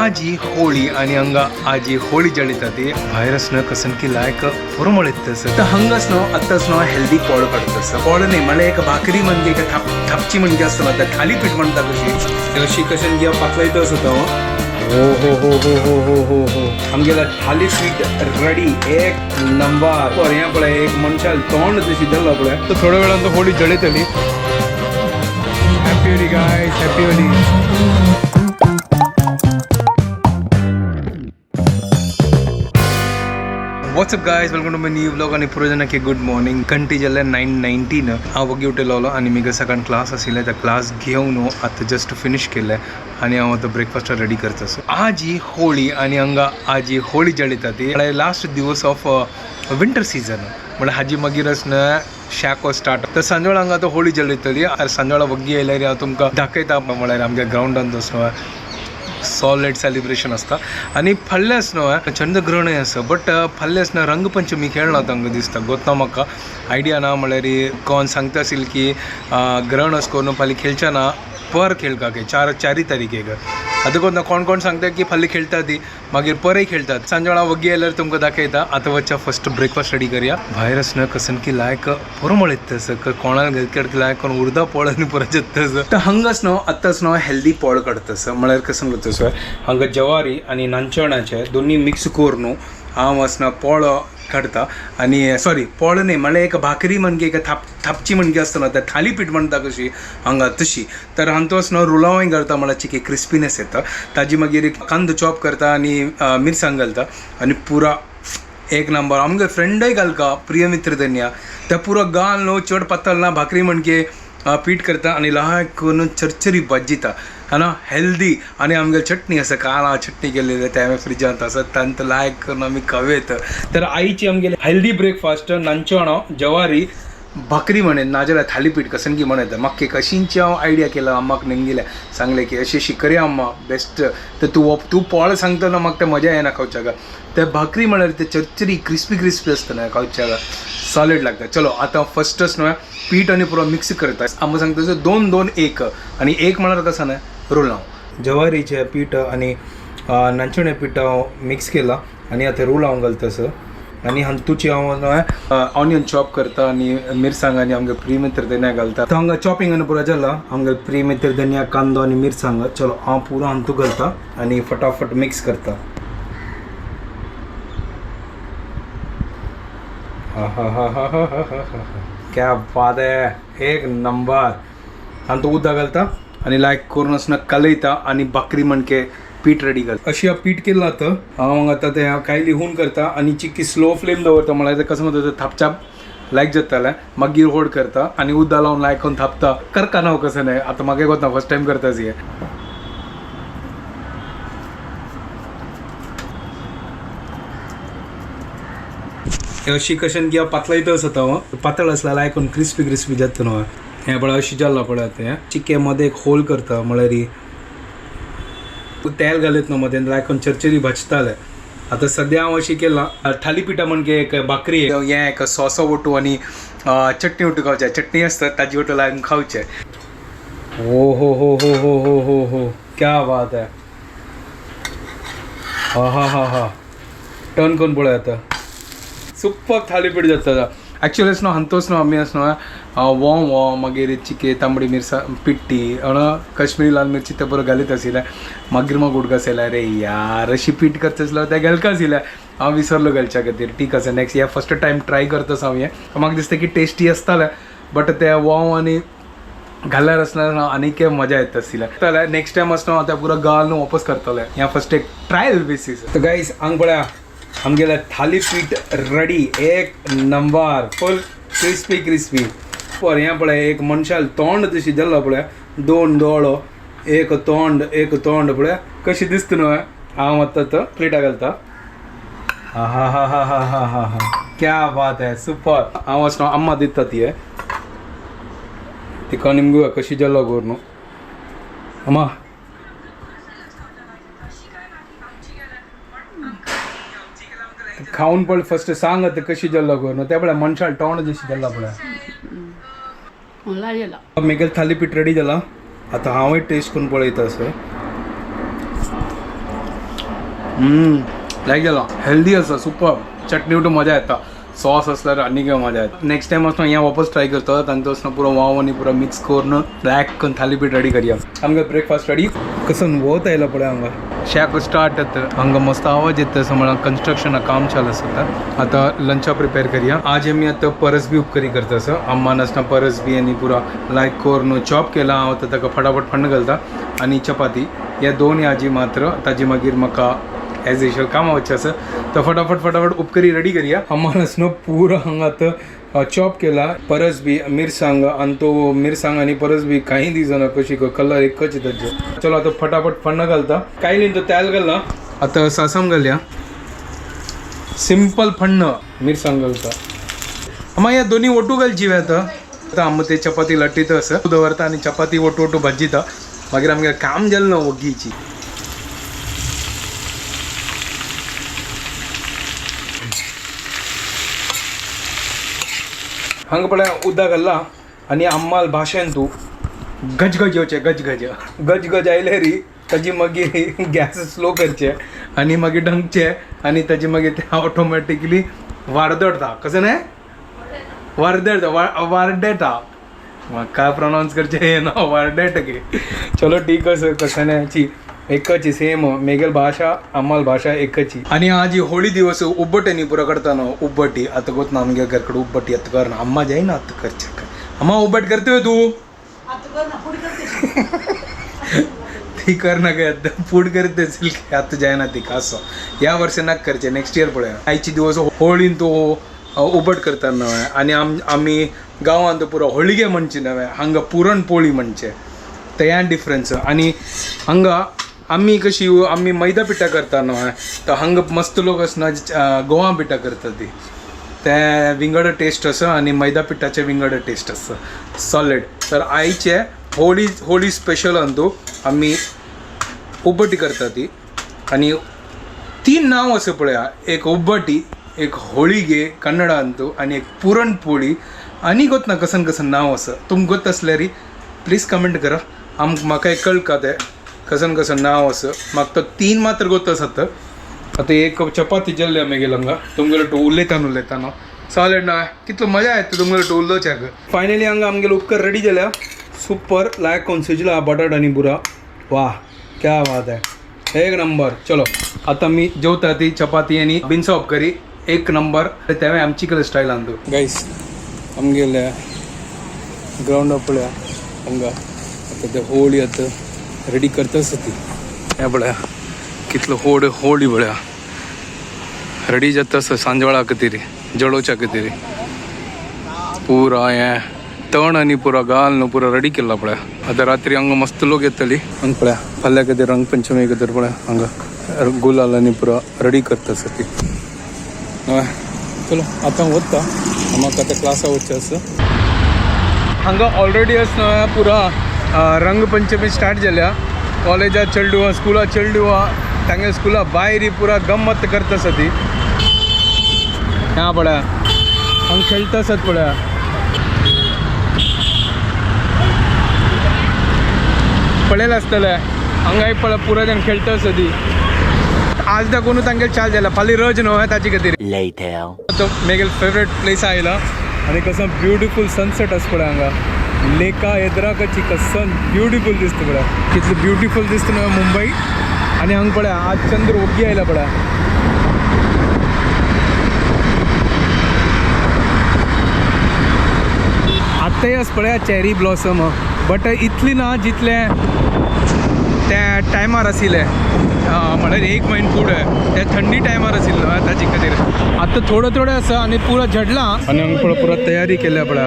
आजी होळी आणि हंगा आजी होळी जळयता ती भायर आसना कसनकी लायक पुरमळ येता तर हंगाच न्हू आत्ताच न्हू हेल्दी पोळ काडटा पोळ न्ही म्हळ्यार एक भाकरी म्हणजे एक थापची म्हणजे आसता ना त्या थालीपीठ म्हणटा कशी अशी कशेन किंवा पातळायता आसता हो हो हो हो हो हो हो हो आमगेला थालीपीठ रेडी एक नंबर. हें पळय एक मनशाल तोंड जशी जाल्लो पळय तर थोड्या वेळान तो Holi जळयतली. Happy Holi guys, happy Holi. What's up guys, welcome to my new vlog. आणि पुरोजनाकी गुड मॉर्निंग. घंटी जाल्ले 9:19. हांव वगी उठयलो आनी म्हगे सकाळ क्लास आशिल्ले, त्या क्लास घेवन आतां जस्ट फिनीश केलें आनी हांव आतां ब्रेकफास्ट रेडी करता. सो आजी होळी आनी हांगा आजी होळी जळयता ती लास्ट दिवस ऑफ विंटर सीजन म्हळ्यार हाजी मागीर आसना शाको स्टार्ट. तर सांजवेळा हांगा आतां होळी जळयतली. सांजवेळा वग्गी आयल्यार हांव तुमकां दाखयता म्हळ्यार आमच्या ग्रावंडान आसना सॉलिड सेलिब्रेशन आसता. आनी फाल्यां न्हू चंद्रग्रहणय आसा, बट फाल्यां न्हू रंगपंचमी खेळना तांकां दिसता. गोतना म्हाका आयडिया ना, म्हळ्यार कोण सांगता आशिल्लें की ग्रहण अशें करून फाल्यां खेळचे ना, पर खेळका चारी तारखेक. आतां कोण कोण कोण सांगता की फाल्यां खेळटा ती मागीर परय खेळटात. सांजवेळा वग्गी आयल्यार तुमकां दाखयता. आतां वचच्या फस्ट ब्रेकफास्ट रेडी करया. भायर आसना कसनकी लायक पुरमळ येता, कोणाक घरकडे लायक कोण उर्दा पोळ आनी परत येता. तर हांगाच न्हू आतांच न्हू हेल्दी पोळ काडटा. म्हळ्यार कसन करता सर, हांगा ज्वारी आनी नानचणाचे दोन्ही मिक्स करून न्हू हांव आसना पोळ काडटा. आनी सॉरी पोळ न्ही म्हळ्यार एक भाकरी म्हणजे एक थापची म्हणजे आसता ना त्या थालीपीठ म्हणटा कशी हांगा तशी. तर हांतू आसना रुलावय घालता, म्हळ्यार चिके क्रिस्पीनेस येता ताजी. मागीर एक कांदो चॉप करता आनी मिरसांग घालता आनी पुरा एक नंबर. आमगे फ्रेंडय घालका प्रिय मित्र धन्या त्या पुरो गाल न्हू चड पातळ ना भाकरी म्हणजे पीठ करता आनी लहान करून चरचरी भाजिता हा ना हेल्दी. आनी आमगे चटणी आसा, काल चटणी केलेली ते हांवें फ्रिजांत आसा, तांत लायक करून आमी खावयत. तर आईची आमगेले हेल्दी ब्रेकफास्ट नानचणो ज्वारी भाकरी म्हणेन नाजाल्यार थालीपीठ कसनकी म्हणत. म्हाका एक अशींची हांव आयडिया केला, अम्माक नेमगिल्या सांगलें की अशी अशी करया अम्मा बेस्ट. तर तूं तूं पोळ सांगता ना म्हाका तें मजा येना खावच्याक. ते भाकरी म्हळ्यार ते चरचरी क्रिस्पी क्रिस्पी आसता ना खावच्याक सॉलीड लागता. चलो आतां फस्टच न्हू पीठ आनी पुरो मिक्स करता. आमकां सांगता 2 2 1 आनी 1 म्हळ्यार कसं ना रोलांव. ज्वारीचें पीठ आनी नानचणें पीठ हांव मिक्स केलां आनी आतां रोलांव घालता सर. आनी हातूची हांव ऑनियन चॉप करता आनी मिरसांग आनी आमगे प्रिमित्र धनिया घालता. तर हांगा चॉपिंग आनी पुरो जाला आमगे प्रिमित्र धनिया कांदो आनी मिरसांग. चलो हांव पुरो हातूं घालता आनी फटाफट मिक्स करता. हा हा हा हा हा हा हा क्या बात है, एक नंबर. हातूं उदक घालता आनी लायक करून आसना कलयता आनी भाकरी म्हणके पीठ रेडी करता. अशी हांव पीठ केलां आतां हांव आतां तें कायली हून करता आनी चिक्की स्लो फ्लेम दवरता. म्हळ्यार तें कसो म्हणटा थापचाप लायक जातालें मागीर होड करता आनी उदक लावन लायक करून थापता. करका ना कसं न्हय आतां म्हाका कोत्ता फर्स्ट टायम करता हें. अशी कशेन किंवा पातळायता आसता पातळ आसल्यार लायक करून क्रिस्पी क्रिस्पी जाता न्हू. हें पळय अशी जाल्लां पळय आतां हें चिके मदें एक होल करता, म्हळ्यार तेल घालयत न्हू मदें लायक करून चरचरी भाजताले. आतां सद्या हांव अशी केलां थालीपिठा म्हणजे एक भाकरी हें एक सॉसो वटू आनी चटणी वटू खावचें. चटणी आसता ताजी वटू लावन खावचें. ओ हो हो हो हो हो हो हो क्या बात है. हा हा हा हा टर्न करून पळय आतां सुपर थालीपीठ जाता. एक्चुअली न्हू हांतोच न्हू आमी न्हू वों वों मागीर चिके तांबडी मिरसां पिट्टी काश्मीरी लाल मिरची ते बरो घालीत आशिल्लें. मागीर म्हाका उडगास आयला अरे यार अशी पीठ करता आसल्यार तें घालका आशिल्लें हांव विसरलो घालच्या खातीर. ठीक आसा, नेक्स्ट हे फर्स्ट टायम ट्राय करता हांव हें. म्हाका दिसता की टेस्टी आसतालें, बट ते वोंव आनी घाल्यार आसतना आनीक मजा येता आशिल्लें. नेक्स्ट टायम आसतना हांव तें पुरो घालून वापस करतलें. हें फर्स्ट एक ट्रायल बेसीस. तर गायज हांगा पळया आमगेलें थालीपीठ रेडी, एक नंबर, फुल क्रिस्पी क्रिस्पी. पर हें पळय एक मनशाल तोंड जशी जाल्लो पळय, 2 दोळो एक तोंड एक तोंड पळय कशी दिसता न्हू. हांव आतां तो प्लेटा घालता. हा हा हा हा हा हा हा हा क्या बात है, सुपर. हांव आसना अम्मा दिता ती तिका निमगू कशी जाल्लो करून न्हू. अम्मा खाऊन पळय फर्स्ट सांग आतां कशी जाल्लो करून. ते पळय मनशाल तोंड जशी जाल्ला पळय. मेगेल थालीपीठ रेडी जाला. आतां हांवूय टेस्ट करून पळयता सर. लायक जाला, हेल्दी आसा, सुपर. चटणी उठून मजा येता, सॉस असल्यार आनी काय मजा येता. नेक्स्ट टायम वचून हें वापस ट्राय करता. तांचो वचून पुरो वाव आनी पुरो मिक्स करून लायक करून थालीपीठ रेडी करया. आमकां ब्रेकफास्ट रेडी. कसं वत आयला पळय हांगा, शेक स्टार्ट जाता हांगा, मस्त आवाज येता असं म्हळ्यार कन्स्ट्रक्शना काम चालू आसता. आतां लंचा प्रिपेर करया. आज आमी आतां परस बी उपकरी करता आसा. अम्मान आसतना परस बी आनी पुरो लायक करून चॉप केला. हांव आतां ताका फटाफट फण्ण घालता आनी चपाती ह्या दोन आजी मात्र. ताजी मागीर म्हाका एज युजल कामां वचचें आसा, तर फटाफट फटाफट उपकरी रेडी करया. अम्मान आसनो पुरो हांगा आतां चॉप केला परस बी मिरसांग आनी तो मिरसांग आनी परस बी काही दिसना कशी कलर एकच ताजे. चलो आतां फटाफट फण्ण घालता. काही न्ही, तो तेल घालना. आतां सासम घालया, सिंपल फण्ण मिरसांग घालता. अम्मा ह्या दोन्ही ओटू घालची आतां. आतां आम ते चपाती लट्टीत आसा दवरता आनी चपाती ओटू ओटू भाजिता. मागीर आमगे काम जालें ना वगीची. हांगा पळय उदक घालला आनी अम्माल भाशेन तूं गजगज येवचें, गजगज गजगज आयले री ताजी मागीर गॅस स्लो करचे आनी मागीर ढंगचे आनी ताजी मागीर ते ऑटोमॅटिकली वाडदडता. कशें न्हय वारदेता, वारडेटा, म्हाका प्रोनावन्स करचें हें ना, वारडेट गे. चलो ठीक आसा. कशें न्हय एकच सेम मेगेल भाशा अम्माल भाशा एकच. आनी आज होळी दिवस उब्बट न्ही पुरो करता न्हू उब्बटी. आतां गोत ना आमगे घर कडेन उब्बटी आतां करना. अम्मा जायना आतां करचे. अम्मा उब्बट करते हो तू? ती कर ना काय आतां फूड करते असेल आतां जायना ती असो ह्या वर्सा नाका करचे, नेक्स्ट इयर पळया. आयची दिवस होळीन तो उबट करता नवे आनी आमी गांवांत पुरो होळिगे म्हणचे नवे, हांगा पुरणपोळी म्हणचे, ते ह्या डिफरन्स. आनी हांगा आमी कशी आमी मैदा पिठा करता न्हय, तर हांगा मस्त लोक आसना गोवा पिठा करता ती, ते विंगड टेस्ट आसा आनी मैदा पिठाचे विंगड टेस्ट आसा सॉलिड. तर आयचे होळी होळी स्पेशल अंदू आमी उब्बटी करता ती. आनी तीन नांव आसा पळया, एक उब्बटी, एक होळिगे कन्नडा अंतू आनी एक पुरणपोळी. आनी गोत ना कसन कसन नांव आसा. तुमकां गोत आसल्यार प्लीज कमेंट करा, आमकां म्हाका एक कळका तें कसन कसन नांव आसा. म्हाका तो तीन मात्र गोत आसात. आतां एक चपाती जेल्ली आमी हांगा तुमगेलो टो उलयतान उलयताना सॉलिड ना कितलो मजा येता तुमगेलो टो उलोवच्याक. फायनली हांगा आमगेलो उपकर रेडी जाल्या, सुपर लायक कोण सुजला बटाट आनी बुरा. वा क्या बात आहे, एक नंबर. चलो आता मी जेवता ती चपाती आनी बिनसा उपकरी एक नंबर. तेव्हा आमची कडेन स्टायल अंदू. गाईस आमगेले ग्रावंड पळया हांगा आतां ते होळी आतां रेडी करताच ती. हें पळया कितलो होड होळी पळया रेडी जाता आसा सांजवेळा खातीर, जळोवच्या खातीर. पुरा हें तण आनी पुरा गाल न्हू पुरा रेडी केला पळया. आतां रात्री हांगा मस्त लोक येतली. हांगा पळया फाल्यां खातीर रंगपंचमी खातीर पळया हांगा गुलाल आनी पुरा रेडी करता आसा ती. हय चलो आतां वता, म्हाका आतां क्लासा वचचें आसा. हांगा ऑलरेडी आसा पुरा रंगपंचमी स्टार्ट जाल्या. कॉलेजात चेडवां स्कुलात चेडवां तांगे स्कुला भायर पुरा गम्मत करता आसा ती. ह्या पळया हांगा खेळटा आसात पळया. पळयलें आसतलें हांगा एक पळय पुरा जाण खेळटा आसा ती. आज दाखोवन तांगेले चाल जाला, फाल्यां रज न्हू ताजे खातीर. Later. तो मेगेल फेवरेट प्लेस आयला आनी कसो ब्युटिफूल सनसेट आसा पळय हांगा. लेका एदराकाची सन ब्युटिफूल दिसता पळय, कितली ब्युटिफूल दिसता न्हू मुंबई. आनी हांगा पळय आज चंद्र ओगी आयला पळय. आतांय आसा पळय चॅरी ब्लॉसम, बट इतली ना जितलें त्या टायमार आशिल्लें, म्हळ्यार एक म्हयनो फुडें त्या थंडी टायमार आशिल्लो ताजे खातीर. आतां थोडो थोडो आसा आनी पुरो झडला. आनी हांगा पळय पुरो तयारी केल्या पळय.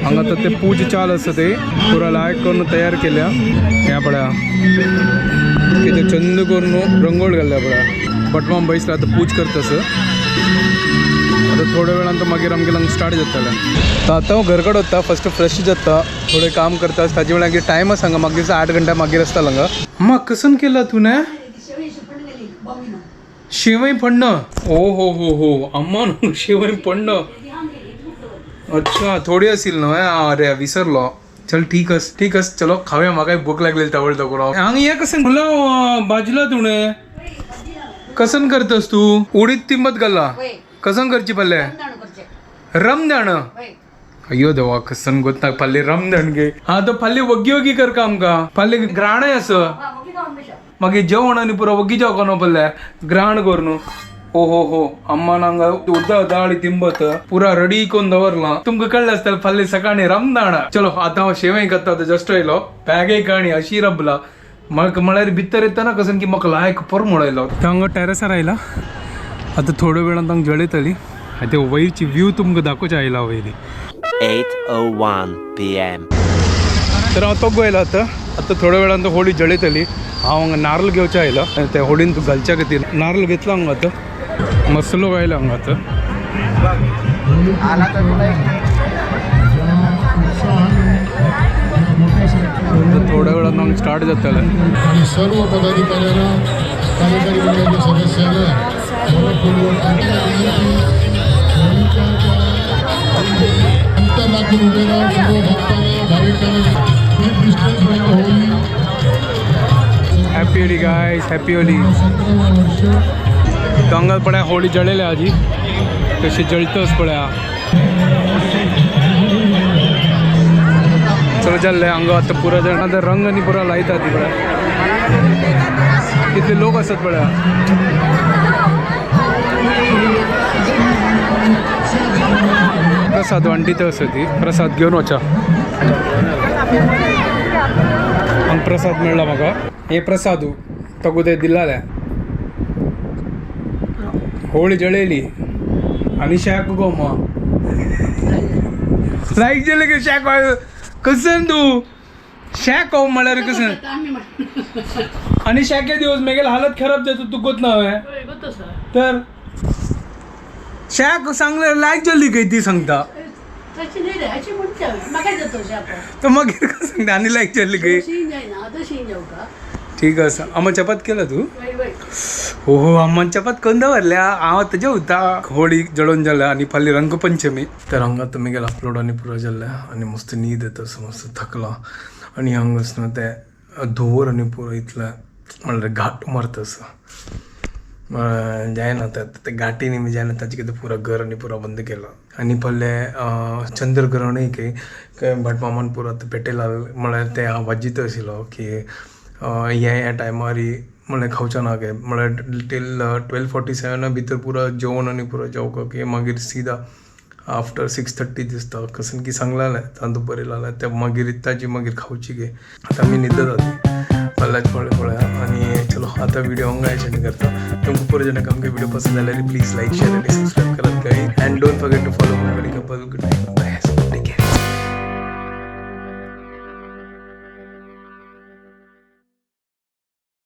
हांगा आतां ते पूज चाल आसा ते पुरो लायक करून तयार केल्या. हें पळया कितें चंद करून रंगोळ घाल्ल्या पळया. बटमाम बैसला आतां पूज करता आसा. आतां थोड्या वेळान तो मागीर आमगेले हांगा स्टार्ट जातलें. तर आतां हांव घर कडेन वता, फस्ट फ्रेश जाता, थोडें काम करता. ताजे वेळार मागीर टायम आसा हांगा, म्हाका दिसता 8 घंटा मागीर आसता हांगा. अम्मा कसन केला तुवें शेवई फण्ण? ओ हो हो हो अम्मा न्हू शेवई फण्ण. अच्छा थोडी असेल न्हय. अरे विसरलो. चल ठीक आस ठीक आस, चलो खावया. म्हाका भूक लागलेली तवळ तकून. हांगा हें कशें फुलां भाजला तुवें? कसन करतस तू? उडीद तिंबत गल्ला कसन करची पल्ले? रमदाण. अय्यो देवा, कसन गोत पल्ले रमदाण गे. हा तो पल्ले वग्गी वग्गी कर का आमका. पल्ले ग्राण असं मागीर जेवण आनी पुरो वग्गी जावं न्हू पल्ले ग्राण करून. ओ हो हो, अम्मान हांगा उद्दा दाळी तिंबत पुरा रेडी करून दवरला. तुमकां कळ्ळें आसतलें फाल्यां सकाळी रमदाण. चलो आतां हांव शेवय करता. जस्ट येयलो बॅगय काणी अशी रबला म्हाका म्हळ्यार भितर येतना कसन की म्हाका लायक परमळ आयलो. हांगा टेरसार आयला आतां थोड्या वेळान तांकां जळयतली. आनी ते वयरची व्यू तुमकां दाखोवचे आयला वयली. 8:01 p.m. तर हांव तोगो आयला आतां. आतां थोड्या वेळान तो होळी जळयतली. हांव हांगा नारळ घेवचे आयला आनी त्या होळीन तूं घालच्या खातीर नारळ घेतला हांगा. आतां मस्त लोक आयला हांगा आतां. आतां थोड्या वेळान हांगा स्टार्ट जातलें. आणि सर्व पदाधिकाऱ्यांना, कार्यकारी मंडळाच्या सदस्यांना मनपूर्वक अंतर राखून उभे राहा. सर्व भक्तांना, भाविकांना distance Holi. Happy Holi guys, happy Holi. 17वा वर्ष. हांगा पळय होळी जळयल्या आजी कशी जळतच पळया. चलो जल्ले हांगा आतां पुरा जाण आतां रंग आनी पुरा लायता ती. पळय कितले लोक आसात पळया. प्रसाद वांटीत आसा ती. प्रसाद घेवन वचा. हांगा प्रसाद मेळ्ळा म्हाका. हे प्रसाद तगो ते दिल्लाले. होळी जळयली आणि शाक गो मा लायक जेले की शाक कसन तू शाक हो म्हळ्यार कसन आणि शाके दिवस मेगेल हालत खराब जातो. तू गोत ना तर शाक सांगले लायक जल्ली काय ती सांगता. तशी नाही रे, अशी म्हणते म्हाका जातो अशें. तर मागीर का सांगता आणि लायक जल्ली काय? तशी जायना, तशी जावं का? ठीक आसा. आम्हा चपात केला तू? वय वय. हो हो, अम्मान चपात करून दवरल्या. हांव आतां जेवता. होळी जळोवन जाल्या आनी फाल्यां रंगपंचमी. तर हांगा तुमी गेला अपलोड आनी पुरो जाल्लें आनी मस्त न्हीद येता असो मस्त थकला. आनी हांगा न्हू ते धुंवर आनी पुरो इतलें म्हणल्यार घाट मारता असो जायना. ते घाटींनी बी जायना. ताजे कितें पुरो घर आनी पुरो बंद केला. आनी पळय चंद्रग्रहणूय की भटमामान पुरो आतां पेटयला. म्हळ्यार ते वाजित आशिल्लो की हे ह्या टायमार म्हणल्यार खावचें ना गे. म्हणल्यार टील 12:47 भितर पुरो जेवण आनी पुरो जेवपाक की मागीर सीधा आफ्टर 6:30 दिसता कसन की सांगलेलें तातूंत बरयलेलें ते. मागीर ताजी मागीर खावची गे. आतां आमी न्हिदत जाली पळय पळय पळय. आनी चलो आतां व्हिडिओ हांगा एंड करता. तुमकां पुरो जाणांक आमगे व्हिडिओ पसंत जाल्यार प्लीज लायक, शेअर आनी सबस्क्रायब करात guys, and don't forget to follow Konkani couple. Good night.